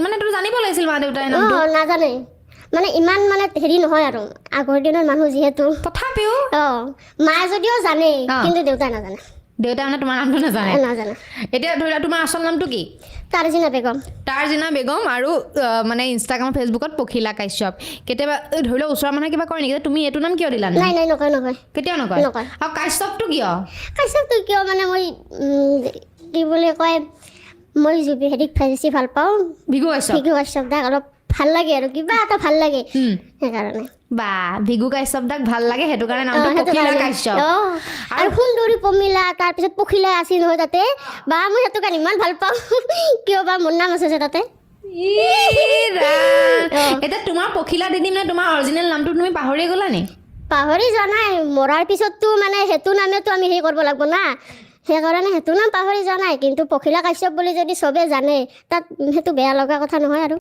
মানে তোৰ জানিব লাগিছিল মা দেউতাই নামটো। অঁ, নাজানে, মানে ইমান মানে হেৰি নহয় আৰু, আগৰ দিনৰ মানুহ যিহেতু। তথাপিও। অঁ, মা যদিও জানে, কিন্তু দেউতাই নাজানে। দেউতাই মানে তোমাৰ নামটো নাজানে? নাজানে। এতিয়া ধৰি লোৱা, তোমাৰ আচল নামটো কি? তাৰ্জিনা বেগম। তাৰজিনা বেগম। আৰু মানে ইনষ্টাগ্ৰাম, ফেচবুকত পখিলা কাশ্যপ। কেতিয়াবা ধৰি লোৱা ওচৰৰ মানুহে কিবা কয় নেকি যে তুমি এইটো নাম কিয় দিলা? নাই নাই, নকয় নকয়। কেতিয়াও নকয়? নকয়। আৰু কাশ্যপটো কিয়? কাশ্যপটো কিয় মানে মই কি বুলি কয়, মই জুবি হেৰিক বেছি ভাল পাওঁ। ভিগু কাশ্যপ। ভিগু কাশ্যপ দাক অলপ ভাল লাগে আৰু, কিবা এটা ভাল লাগে, সেইকাৰণে। বা, ভিগু কাশ্যপ দাক ভাল লাগে, সেইটো কাৰণে নামটো সেইটো পখিলা কাৰণে। কাশ্যপ। অঁ, আৰু সুন্দৰী পমিলা, তাৰপিছত পখিলা আছিল নহয় তাতে। বা, মই সেইটো কাৰণে ইমান ভাল পাওঁ। কিয় বা মোৰ নাম আছে যে তাতে। ই ৰাম। অঁ। এতিয়া তোমাৰ পখিলা দি দিম নে তোমাৰ অৰিজিনেল নামটো তুমি পাহৰি গ'লা নি? পাহৰি যোৱা নাই। মৰাৰ পিছততো মানে সেইটো নামেতো আমি হেৰি কৰিব লাগিব না, সেইকাৰণে সেইটো নাম পাহৰি যোৱা নাই। কিন্তু পখিলা কাশ্যপ বুলি যদি চবে জানে, তাত সেইটো বেয়া লগা কথা নহয় আৰু।